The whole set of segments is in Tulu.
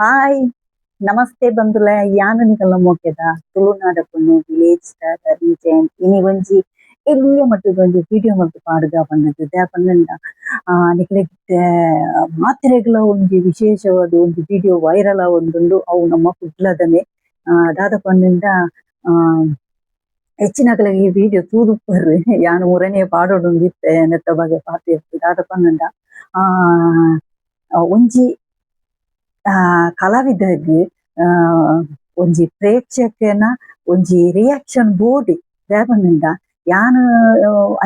Hi, ನಮಸ್ತೆ ಬಂಧುಲೆ. ಯಾನ್ ನಿಕಲ್ನ ಮೋಕೆದ ತುಳುನಾಡ ಪೊಣ್ಣು, ವಿಲೇಜ್ ಸ್ಟಾರ್ ಧರಣಿ ಜೈನ್. ಇನಿ ಒಂಜಿ ಎಲ್ಯ ಮಟ್ಟದ ಒಂಜಿ ವಿಡಿಯೋ ಮಲ್ತ್ ಪಾಡ್ಗ ಪಂಡುದು ದಾಯೆ ಪಂಡ ನಿಕ್ಲೆಗ್ ಮಾತೆರೆಗ್ಲ ಒಂಜಿ ವಿಶೇಷವಾದ ಒಂಜಿ ವಿಡಿಯೋ ವೈರಲ್ ಆವೊಂದುಂಡು. ಅವು ನಮ್ಮ ಕುಡ್ಲದನೆ. ದಾದ ಪಂಡ ಹೆಚ್ಚಿನಕಲೆಗ್ ಈ ವಿಡಿಯೋ ತೂದುಪ್ಪರ್. ಯಾನ್ ಮುರನೇ ಪಾಡೊಡೊಂದಿತ್ತೆ ನೆತ್ತ ಬಗ್ಗೆ ಪಾತೆರ್ದ್. ದಾದ ಪಂಡ ಒಂಜಿ ಕಲಾವಿದಗ್ ಒಂಜಿ ಪ್ರೇಕ್ಷಕನ ಒಂಜಿ ರಿಯಾಕ್ಷನ್ ಬೋರ್ಡ್. ದಾಯೆ ಪಂಡ ಯಾನ್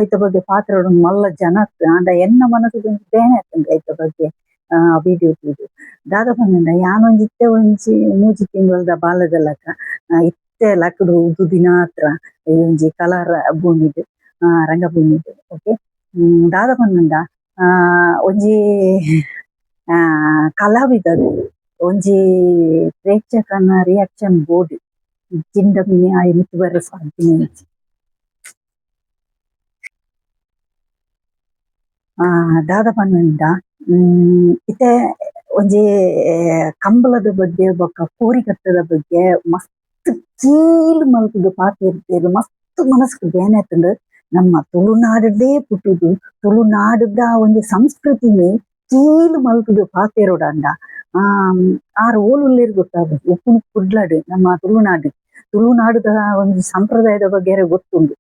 ಐತ ಬಗ್ಗೆ ಪಾತೆರೊಡು ಮಲ್ಲ ಜನ ಆಂಡ ಎನ್ನ ಮನಸ್ಸುಗ್ ಒಂಜಿ ಬೇನೆ ಆತುಂಡು ಐತ ಬಗ್ಗೆ ವಿಡಿಯೋ ತೂದು. ದಾದ ಪಂಡ ಯಾನ್ ಒಂಜಿ ಇತ್ತೆ ಒಂಜಿ 3 ತಿಂಗಳ್ದ ಬಾಲದ ಲೆಕ್ಕ ಇತ್ತೆ ಲಕ್ಕುದು ಉಂತು ದಿನಾತ್ರ ಈ ಒಂಜಿ ಕಲಾ ಭೂಮಿಡ್ ರಂಗಭೂಮಿಡ್. ಓಕೆ, ದಾದ ಪಂಡ ಒಂಜಿ ಕಲಾವಿದಗ್ ಒಂಜಿ ಪ್ರೇಕ್ಷಕನ ರಿಯಾಕ್ಷನ್ ಬೋರ್ಡ್ ಜಿಂಡ ಮಿನಿ ಆಯೆ ಮಿತ್ತ್ ಬರ್ರೆ ಸಾಧ್ಯನೆ. ದಾದ ಪಂಡ ಇತ್ತೆ ಒಂಜಿ ಕಂಬಳದ ಬಗ್ಗೆ ಬೊಕ್ಕ ಕೋರಿಕಟ್ಟದ ಬಗ್ಗೆ ಮಸ್ತ್ ಕೀಲ್ ಮಲ್ತುದು ಪಾತೆರ್ದೆರ್. ಮಸ್ತ್ ಮನಸ್ಸುಗ್ ಬೇನೆ ಆತುಂಡು. ನಮ್ಮ ತುಳುನಾಡುಡೇ ಪುಟ್ಟುದು ತುಳುನಾಡುದ ಒಂಜಿ ಸಂಸ್ಕೃತಿನ್ ಕೀಲ್ ಮಲ್ತುದು ಪಾತೆರೊಡಾಂಡ ಆರ್ ಓಲುಲ್ಲೆರ್ ಗೊತ್ತಾಪುಜಿ. ಉಪ್ಪುನು ಕುಡ್ಲಡ್ ನಮ್ಮ ತುಳುನಾಡು ತುಳುನಾಡುದ ಒಂಜಿ ಸಂಪ್ರದಾಯದ ಬಗ್ಗೆ ಗೊತ್ತುಂಡು.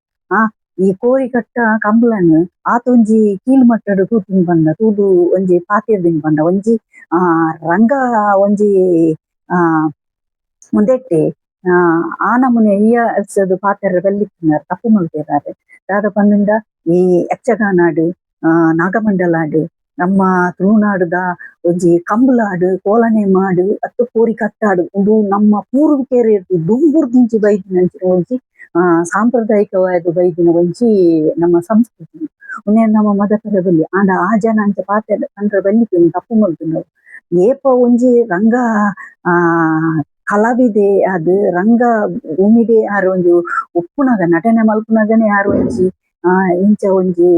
ಈ ಕೋರಿಕಟ್ಟ ಕಂಬಳನ್ ಆತೊಂಜಿ ಕೀಲ್ ಮಟ್ಟಡ್ ತೂತಿನ ಪಂಡ ತೂದು ಒಂಜಿ ಪಾತೆರ್ದಿನ ಪಂಡ ಒಂಜಿ ರಂಗ ಒಂಜಿ ಉಂದೆಟ್ಟೆ ಆ ನಮೂನೆ ಈಯಲ್ಸದ್ ಪಾತೆರ ಬಲ್ಲಿತ್ತಿನಾರ್ ತಪ್ಪು ಮಲ್ತೆರಾರ್. ದಾದ ಪಂಡ ಈ ಯಕ್ಷಗಾನಾಡ್ ನಾಗಮಂಡಲಾಡ್ ನಮ್ಮ ತುಳುನಾಡುದ ಒಂಜಿ ಕಂಬಳಾಡ್ ಕೋಲನೆ ಮಾಡು ಅತ್ತು ಕೋರಿಕಟ್ಟಾಡು ಉಂದು ನಮ್ಮ ಪೂರ್ವಿಕೆರ್ ದುಂಬುರ್ದಿಂಚಿ ಬೈದಿನಂಚಿನ ಒಂಜಿ ಸಾಂಪ್ರದಾಯಿಕವಾದ ಬೈದಿನ ಒಂಜಿ ನಮ್ಮ ಸಂಸ್ಕೃತಿ. ಉಂದೆನ್ ನಮ್ಮ ಮದಪೆರೆ ಬಲ್ಲಿ. ಆಂಡ ಆ ಜನ ಅಂಚ ಪಾತೆರ ಪಂಡ್ರೆ ಬಲ್ಲಿತ್ತಿನ ತಪ್ಪು ಮಲ್ತುಂಡವು. ಏಪ ಒಂಜಿ ರಂಗ ಕಲಾವಿದೆ ಆದ್ ರಂಗ ಭೂಮಿಡೆ ಆರ್ ಒಂಜಿ ಉಪ್ಪುನಗ ನಟನೆ ಮಲ್ಪುನಗನೆ ಆರ್ ಒಂಜಿ ಇಂಚ ಒಂಜಿ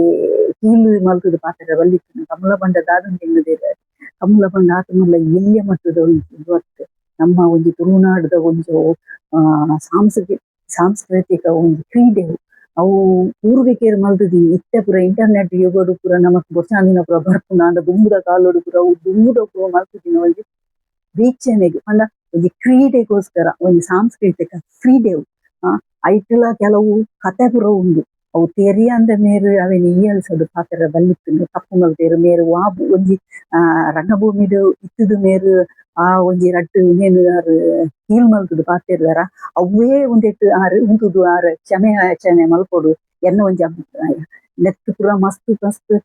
ಕೀಲ್ ಮಲ್ತುದು ಪಾತೆರ ಬಲ್ಲಿತ್ತಿನ. ಕಂಬಳ ಪಂಡ ದಾದಂತ ಎನ್ನುದೆರ್. ಕಂಬಳ ಪಂಡ ಆತ್ ಮಲ್ಲ ಎಲ್ಯ ಮಟ್ಟದ ಒಂಜಿ ಉಂದು ನಮ್ಮ ಒಂಜಿ ತುಳುನಾಡುದ ಒಂಜಿ ಸಾಂಸ್ಕೃತಿಕ ಒಂಜಿ ಕ್ರೀಡೆ. ಅವು ಪೂರ್ವಿಕೆರ್ ಮಲ್ತುದು ಇತ್ತೆ ಪೂರ ಇಂಟರ್ನೆಟ್ ಯುಗಡ್ ಪೂರ ನಮಕ್ ಬೊರ್ಚಾಂದಿನ ಪೂರ ಬರ್ಪುಂಡು. ಆಂಡ ದುಂಬುದ ಕಾಲೊಡು ಪೂರ ಅವು ದುಂಬುದ ಪೂರ ಮಲ್ತುದಿನ ಒಂಜಿ ವೀಕ್ಷಣೆಗ್ ಪಂಡ ಒಂಜಿ ಕ್ರೀಡೆಗೋಸ್ಕರ ಒಂಜಿ ಸಾಂಸ್ಕೃತಿಕ ಕ್ರೀಡೆ. ಐಟ್ಲ ಕೆಲವು ಕತೆ ಪೂರ ಉಂಡು. ಅವು ತೆರಿಯಂದೆ ಮೇರ್ ಅವೆನ್ ಈಯಲ್ಸದ್ ಪಾತೆರ ಬಲ್ಲಿತ್ತುಂಡು. ತಪ್ಪು ಮಲ್ತೆರ್ ಮೇರ್. ವಾ ಒಂಜಿ ರಂಗಭೂಮಿಡ್ ಇತ್ತುದು ಮೇರ್ ಆ ಒಂಜಿ ರಡ್ಡ್ ಉಂದೆನ್ ಆರ್ ಕೀಲ್ ಮಲ್ತುದು ಪಾತೆರ್ದೆರ ಅವ್ವೇ ಉಂದೆಟ್ ಆರ್ ಉಂತುದು ಆರ್ ಕ್ಷಮೆ ಯಾಚನೆ ಮಲ್ಪೊಡು ಎನ್ನ ಒಂಜಿ ಅಭಿಪ್ರಾಯ. ನೆತ್ತ್ ಪೂರ ಮಸ್ತ್ ಮಸ್ತ್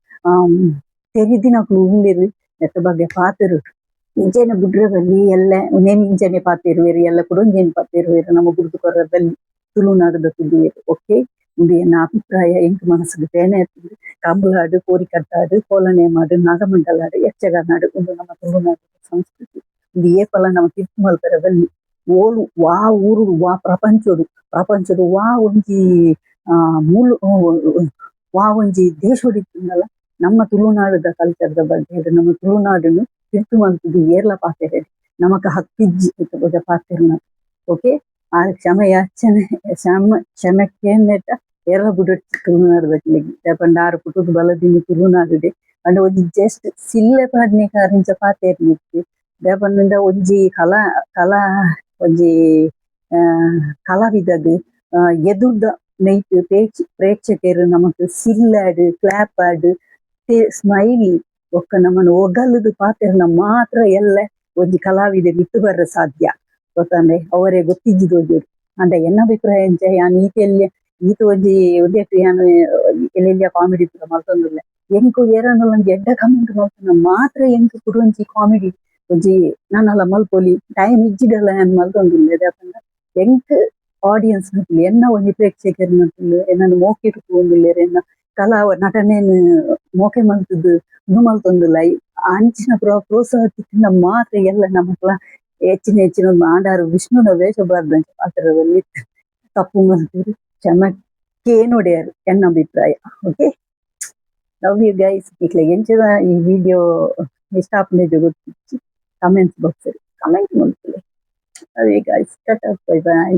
ತೆರಿದಿನಕುಲು ಉಲ್ಲೆರ್ ನೆತ್ತ ಬಗ್ಗೆ ಪಾತೆರೊಡು. ಇಂಚೆನೆ ಬುಡ್ರೆ ಬಲ್ಲಿ ಎಲ್ಲೆ ಉಂದೆನ್ ಇಂಚನೆ ಪಾತೆರುವೆರ್ ಎಲ್ಲೆ ಕುಡೊಂಜೆನ್ ಪಾತೆರುವೆರ್ ನಮ ಬುಡ್ದು ಕೊರ್ರೆ ಬಲ್ಲಿ ತುಳುನಾಡುದ ತುಳುವೆರ್. ಓಕೆ, ಉಂದು ಎನ್ನ ಅಭಿಪ್ರಾಯ. ಎಂಕ್ ಮನಸ್ಸುಗ್ ಬೇನೆ ಆತುಂಡು. ಕಂಬಳಾಡ್ ಕೋರಿಕಟ್ಟಾಡ್ ಕೋಲನೆ ಮಾಡು ನಾಗಮಂಡಲಾಡ್ ಯಕ್ಷಗಾನಾಡ್ ಉಂದು ನಮ್ಮ ತುಳುನಾಡುದ ಸಂಸ್ಕೃತಿ. ಉಂದು ಏಪಲ ನಮ ತೀರ್ಪು ಮಲ್ಪೆರೆ ಬಲ್ಲಿ. ಓಲು ವಾ ಊರುಡು ವಾ ಪ್ರಪಂಚೊಡು ಪ್ರಪಂಚೊಡು ವಾ ಒಂಜಿ ಮೂಲ ವಾ ಒಂಜಿ ದೇಶೊಡು ಇತ್ತುಂಡಲ ನಮ್ಮ ತುಳುನಾಡುದ ಕಲ್ಚರ್ದ ಬಗ್ಗೆ ನಮ್ಮ ತುಳುನಾಡುನು ತಿರ್ತು ಮಲ್ತುದು ಏರ್ಲ ಪಾತೆರೆಡ್ ನಮಕ್ ಹಕ್ಕಿಜ್ಜಿ ಐತ ಬಗ್ಗೆ ಪಾತೆರ್ನ. ಓಕೆ, ಆ ಕ್ಷಮೆ ಯಾಚನೆ ಕ್ಷಮೆ ಕೇನ್ನೆಟ ಏರ್ಲ ಬುಡೊಡ್ಚಿ ತುಳುನಾಡುದಕ್ಲೆಗ್. ದಾಯೆ ಪಂಡ ಆರ್ ಪುಟ್ಟುದು ಬಲದಿನಿ ತುಳುನಾಡುಡೆ. ಪಂಡ ಒಂಜಿ ಜಸ್ಟ್ ಸಿಲ್ಲೆ ಪಾಡ್ನೆಗ್ ಆರ್ ಇಂಚ ಪಾತೆರ್ನಿತ್ತ್. ದಾಯೆ ಪಂಡ ಒಂಜಿ ಕಲಾ ಕಲಾ ಒಂಜಿ ಕಲಾವಿದಗ್ ಎದುರ್ದ ನೈಟ್ ಪ್ರೇಕ್ಷಕೆರ್ ನಮಕ್ ಸಿಲ್ಲಾಡ್ ಕ್ಲಾಪ್ ಆಡ್ ಸ್ಮೈಲಿ ಬೊಕ್ಕ ನಮನ್ ಒಗಲುದು ಪಾತೆರ್ನ ಮಾತ್ರ ಎಲ್ಲೆ ಒಂಜಿ ಕಲಾವಿದೆ ಮಿತ್ತ್ ಬರ್ರೆ ಸಾಧ್ಯ. ಗೊತ್ತಂಡೆ ಅವರೇ ಗೊತ್ತಿಜ್ಜಿ ತೋಜೊಡು. ಆಂಡ ಎನ್ನ ಅಭಿಪ್ರಾಯ ಅಂಚ ಯಾನ್ ಈತ ಎಲ್ಯ ಈತ ಒಂಜಿ ಉಂದೆಟ್ ಯಾನ್ ಎಲ್ಲೆಲ್ಯ ಕಾಮಿಡಿ ಪೂರ ಮಲ್ತೊಂದುಲ್ಲೆ. ಎಂಕ್ ಏರಾಂಡಲ ಒಂಜಿ ಎಡ್ಡೆ ಕಮೆಂಟ್ ಮಲ್ತುಂಡ ಮಾತ್ರ ಎಂಕ್ ಕುಡ ಒಂಜಿ ಕಾಮಿಡಿ ಒಂಜಿ ನನಲ ಮಲ್ಪೊಲಿ. ಟೈಮ್ ಇಜ್ಜಿಡಲ ಯಾನ್ ಮಲ್ತೊಂದುಲ್ಲೆ. ದಾಯೆ ಪಂಡ ಎಂಕ್ ಆಡಿಯನ್ಸ್ ನಕುಲು ಎನ್ನ ಒಂಜಿ ಪ್ರೇಕ್ಷಕೆರ್ ನಕುಲು ಎನ್ನನ್ ಮೋಕೆಡ್ ತೂವೊಂದುಲ್ಲೆರ್. ಎನ್ನ ಕಲಾ ನಟನೆನ್ ಮೋಕೆ ಮಲ್ತುದು ಉಂದು ಮಲ್ತೊಂದುಲ್ಲ. ಅಂಚಿನ ಪೂರ ಪ್ರೋತ್ಸಾಹ ತಿಕ್ಕುಂಡ ಮಾತ್ರ ಎಲ್ಲ ನಮಕ್ಲ ಹೆಚ್ಚಿನ ಹೆಚ್ಚಿನ ಆಂಡ ಆರ್ ವಿಷ್ಣುನ ವೇಷ ಪಾಡ್ದಂಚ ಪಾತೆರ ಬಲ್ಲಿತ್ತ್. ತಪ್ಪು ಮಲ್ತೆರ್ ಕ್ಷಮೆ ಕೇನೊಡೆಯರ್ ಎನ್ನ ಅಭಿಪ್ರಾಯ. Okay, love you guys. ನಿಕ್ಲೆಗ್ ಎಂಚಿನ ಈ ವಿಡಿಯೋ ಇಷ್ಟ ಆಪುಂಡು ಗೊತ್ತಿಜ್ಜಿ. Comments box comment. ಕಮೆಂಟ್ ಮಲ್ಪುಲೆ. ಅವೇ ಗೈಸ್, ಟಾಟಾ, ಬೈ ಬೈ.